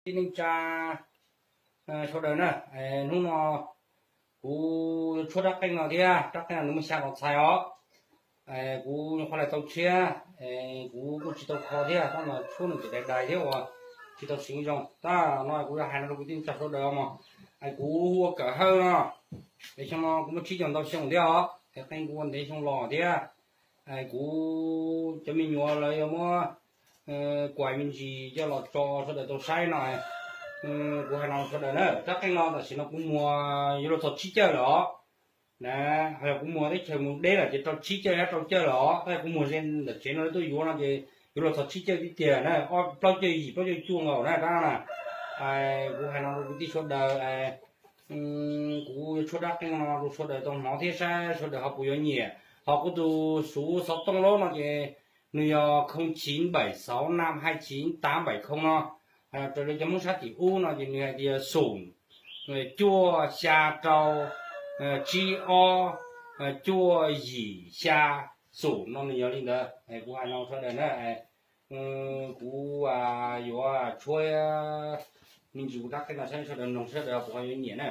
Ib neej tsa sawv daws na, hnub no kuv tshuab rab qeej no thiab, rab qeej no nws muaj xya los txhais os. Kuv nyuam qhuav laim tau tshiab, kuv kuj tsis tau kho thiab, tab mas tshuab nws cem dais dais thiab uas tsis tau siv zoo. Tab no kuv yuav hais no rau kwv tij neej tsa sawv daws mog, kuv hu ua Kawm Hawj no, es xyoo no kuv muaj tsib caug ntau xyoo thiab os, es qeej kuv ua ntev xyoo los thiab. Kuv cov me nyuam lawv yuav muab kuam me ntsis coj los tso sawv daws tau saib no. Kuv hais no sawv daws na, rab qeej no tam sim no kuv muag yuav luag txog tsib cawj lawm os. Na, ho yog kuv muag teb chaws mus deb lawm ces rau tsib cawj yog rau cawj lawm os, tab yog kuv muag ze ntawm tsev no lawv tuaj yuav no ces yuav luag txog tsib cawj tib tiag na, ob plaub cawj yim plaub cawj cuaj nkaus na rab na. Kuv hais no rau kwv tij sawv daws, kuv yuav tshuab rab qeej no rau sawv daws tau hnov thiab saib sawv daws ho puas yuav nyiam. Ho kuv tus xuv xov tooj lab no ces nws yog không chín bảy sáu năm hai chín tám bảy không no. Raws li cov Hmoob sab tim ub no ces nws hais tias xoom cuaj xya rau tsib ob cuaj yim xya xoom no nws yog li ntawd. Kuv hais no sawv daws na, kuv yuav tshuab me ntsis kuv rab qeej no saib sawv daws mloog sawv daws puas ho yuav nyiam na.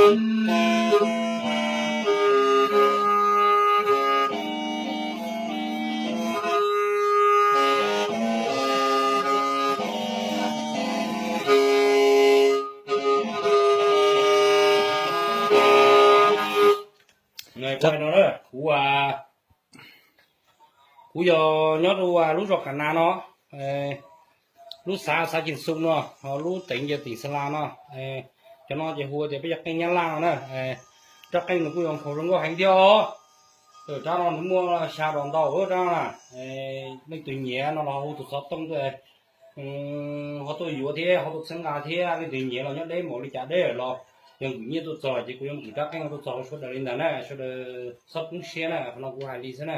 Kuv, kuv yog nyob rau lub zos Kam Nas no, lub xav xav Cin Xu no, ho lub teem yog teem Xa La no. Cov no ces hu tias peb cov qeej Nyab Laj no na. Rab qeej nws kuj yog nkhaus zoo nkauj heev thiab os. Rab no nws muaj xya dos ntau rab na. Leej twg nyiam no los hu tus xov tooj tuaj. Ho tuaj yuav thiab ho tuaj txhawb nqa thiab, leej twg nyiam los nyob deb npaum li cas deb los yog nkwm nyiaj tuaj txog ces kuv yuav nkwm rab qeej no tuaj txog rau sawv daws li ntawd na, sawv daws txhob poob siab na, qhov no kuv hais li xwb na.